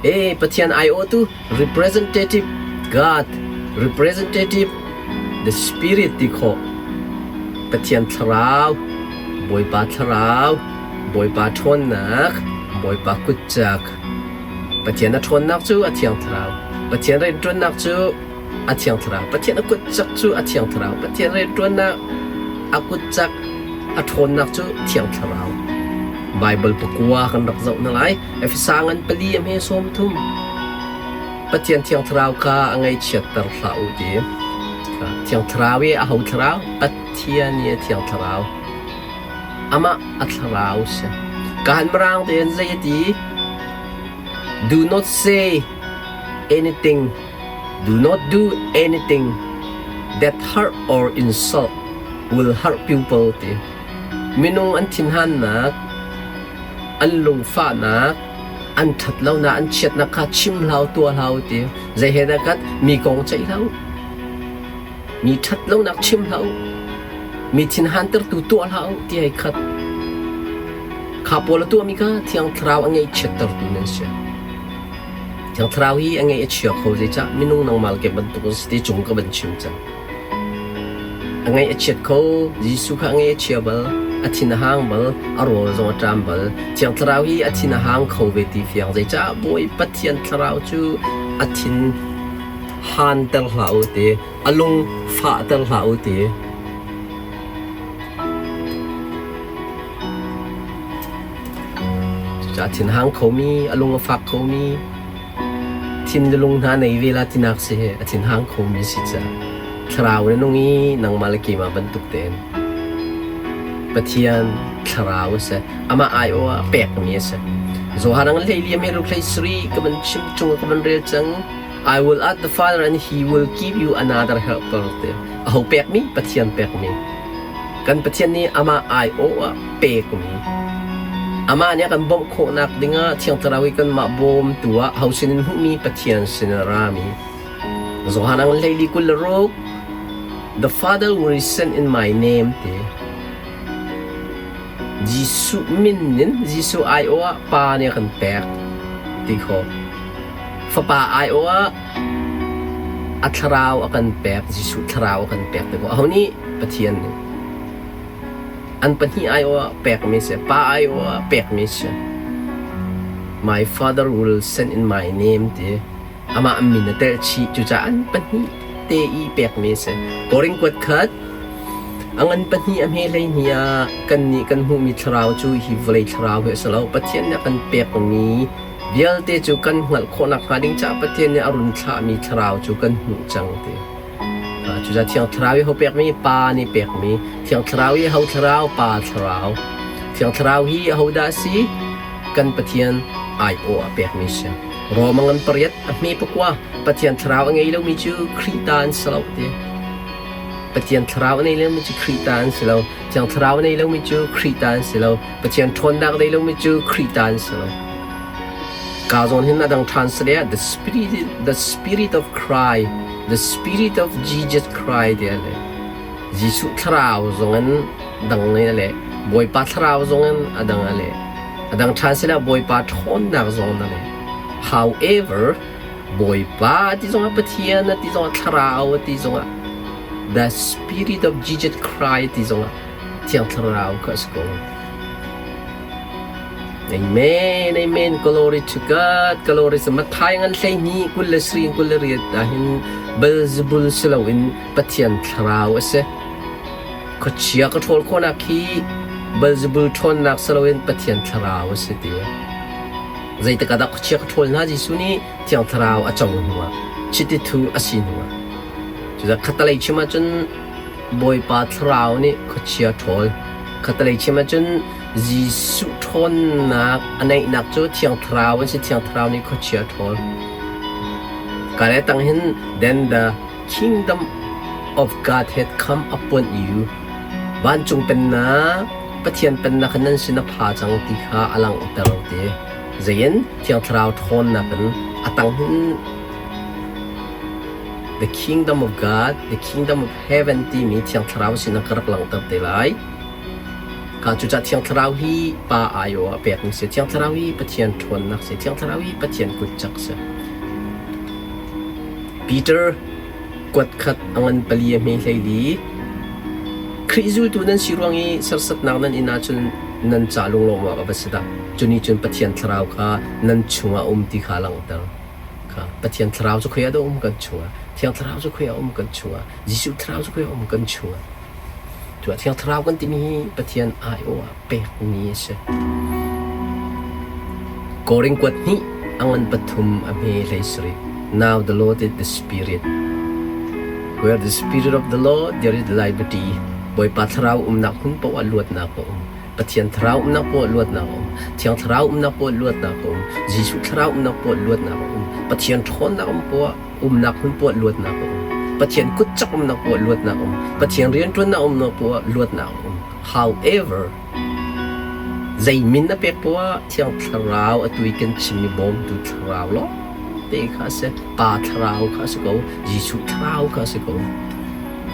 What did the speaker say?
E Pathian aiawhtu representative God, representative the Spirit ti khawh. Pathian thlarau, Bawipa thlarau, Bawipa ṭhawnnak, Bawipa kutcak. Pathian a ṭhawnnak cu a Thiang Thlarau. Pathian rianṭuannak cu a Thiang Thlarau. Pathian a kutcak cu a Thiang Thlarau. Pathian rianṭuannak a kutcak a ṭhawnnak cu Thiang Thlarau. Baibal pakua kan rak zoh hna lai. Efesa ngan pali a hme 30. Pathian Thiang Thlarau kha a ngaihchiatter hlah u ti. Thiang Thlarau i aho thlarau? Pathian i a Thiang Thlarau. Amah a thlarau si. Kaan Mirang tein zei a ti? Do not say anything, do not do anything that hurt or insult will hurt people ti. Minung an thinhannak, an lungfahnak, an ṭhatlonak, an chiatnak kha chim hlah tuah hlah u ti. Zei he dah kat mi kong ceih hlah u. Mi ṭhatlonak chim hlah u. Mi thinhantertu tuah hlah u ti hei khat. Kha pawl a tuahmi kha Thiang Thlarau a ngaihchiattertu nan si. Thiang Thlarau hi a ngaih a chia kho zeicah minung nangmah ke bantuk an si ti cung ka van chim cang. A ngaih a chiat kho, Jesuh kha a ngaih a chia bal, a thin a hang bal, a rawl zong a ṭam bal. Thiang Thlarau hi a thin a hang kho ve ti fiang. Zeicah Bawi Pathian Thlarau cu a thin hanter hlah u ti, a lung fahter hlah u ti. Cucaah thinhang khomi, a lung a fak khomi, thin le lung hna nei ve la tinak si hi a thinhang khomi si caah thlarau na nung i nangmah le keimah bantuk tein Pathian thlarau a si. Amah aiawh ah pekmi a si. Johan ang hlei liam he ruk hlei sari ka van chim chung ka van rel cang. I will ask the Father and he will give you another helper te. Aho pekmi? Pathian pekmi. Kan Pathian nih amah aiawh ah pekmi. Amah nih a kan bawmh khawhnak dingah Thiang Thlarau i kanmah bawmtu ah ho sinin hmuhmi Pathian sin a rami. Johan ang hleili 26 The Father will send in my name ti. Jesuh min in Jesuh aiawh ah Pa nih a kan pek ti khawh. Fapa aiawh ah a thlarau a kan pek, Jesuh thlarau a kan pek ti khawh. Aho nih? Pathian nih. An pahnih aiawh ah pekmi si, Pa aiawh ah pekmi si. My father will send in my name ti. Amah min a telh chih. Cucaah an pahnih te i pekmi a si. Korin kuat khat a ngan pahnih a hme 12 ah kannih kan hmuhmi thlarau cu hi vawlei thlarau hi a si lo. Pathian nih a kan pekmi vialte cu kan hngalh khawh nakhnga ding caah Pathian nih a run thlahmi thlarau cu kan hmuh cang ti. Cucaah Thiang Thlarau i ho pekmi? Pa nih pekmi. Thiang Thlarau i ho thlarau? Pa thlarau. Thiang Thlarau hi ahodah a si? Kan Pathian aiawh a pekmi si. Roma ngan pariat a hme pakua Pathian Thlarau a ngei lomi cu Khrih ta an si lo ti. Pathian Thlarau a nei lomi cu Khrih ta an si lo. Thiang Thlarau a nei lomi cu Khrih ta an si lo. Pathian ṭhawnnak nei lomi cu Khrih ta an si lo. Ka zawn hin a dang ṭhan si le the spirit of Christ, the spirit of Jesus Christ ti a le. Jesuh thlarau zong in dang a leh. Bawipa thlarau zong in a dang a leh. A dang ṭhan si le Bawipa ṭhawnnak zong in a leh. However, Bawipa ti zongah Pathian a ti zongah thlarau a ti zongah the spirit of Jesus Christ ti zongah Thiang Thlarau kha a si ko. Amen, amen. Glory to God. Glory to Matthai ngan 12 23 28 ahhin Beelzebul si loin Pathian thlarau a si. Khuachia ka ṭhawl khawhnak hi Beelzebul ṭhawnnak si loin Pathian thlarau a si ti. Zeitik ah dah khuachia ka ṭhawl hna Jesuh nih Thiang Thlarau a co hnuah, chiti thu a si hnuah. Cucaah khatalei chim ahcun Bawipa Thlarau nih khuachia ṭhawl. Khatalei chim ahcun Jesuh ṭhawnnak a neihnak cu Thiang Thlarau an si. Thiang Thlarau nih khuachia ṭhawl. Ka le tang hin then the kingdom of God had come upon you. Vancung pennak, Pathian pennak kha nan sin a pha cang ti kha a langhter ti. Zeiin Thiang Thlarau ṭhawnnak in a tang hin The kingdom of God, the kingdom of heaven timi Thiang Thlarau sinah ka rak langhter te lai. Kha cucaah Thiang Thlarau hi Pa aiawh ah pekmi si. Thiang Thlarau hi Pathian ṭhawnnak si. Thiang Thlarau hi Pathian kutcak si. Peter kuat khat a ngan pali a hme 14. Khrih zultu nan si ruang i serhsatnak nan in ahcun nan ca lunglawm awk a va si dah. Cu nih cun Pathian Thlarau kha nan chungah a um ti kha a langhter. Kha Pathian Thlarau cu khoi ah dah um kan chungah? Thiang Thlarau cu khoi ah um kan chungah? Jesuh Thlarau cu khoi ah um kan chungah? Cuah Thiang Thlarau kan timi hi Pathian aiawh ah pekmi a si. Korin kuat hnih a ngan pathum a hme 17. Now the Lord is the Spirit. Where the Spirit of the Lord, there is liberty. Bawipa Thlarau umnak hmun paoh ah luatnak a um. Pathian Thlarau umnak paoh ah luatnak a um. Thiang Thlarau umnak paoh ah luatnak a um. Jesuh Thlarau umnak paoh ah luatnak a um. Pathian ṭhawnnak um paoh ah umnak hmun poah luatnak a um. Pathian kutcak umnak poah luatnak a um. Pathian rianṭuannak umnak poah luatnak a um. However, zei min a pek poah Thiang Thlarau atu i kan chimmi bawmtu Thlarau lawng te kha a si. Pa Thlarau kha a si ko. Jesuh Thlarau kha a si ko.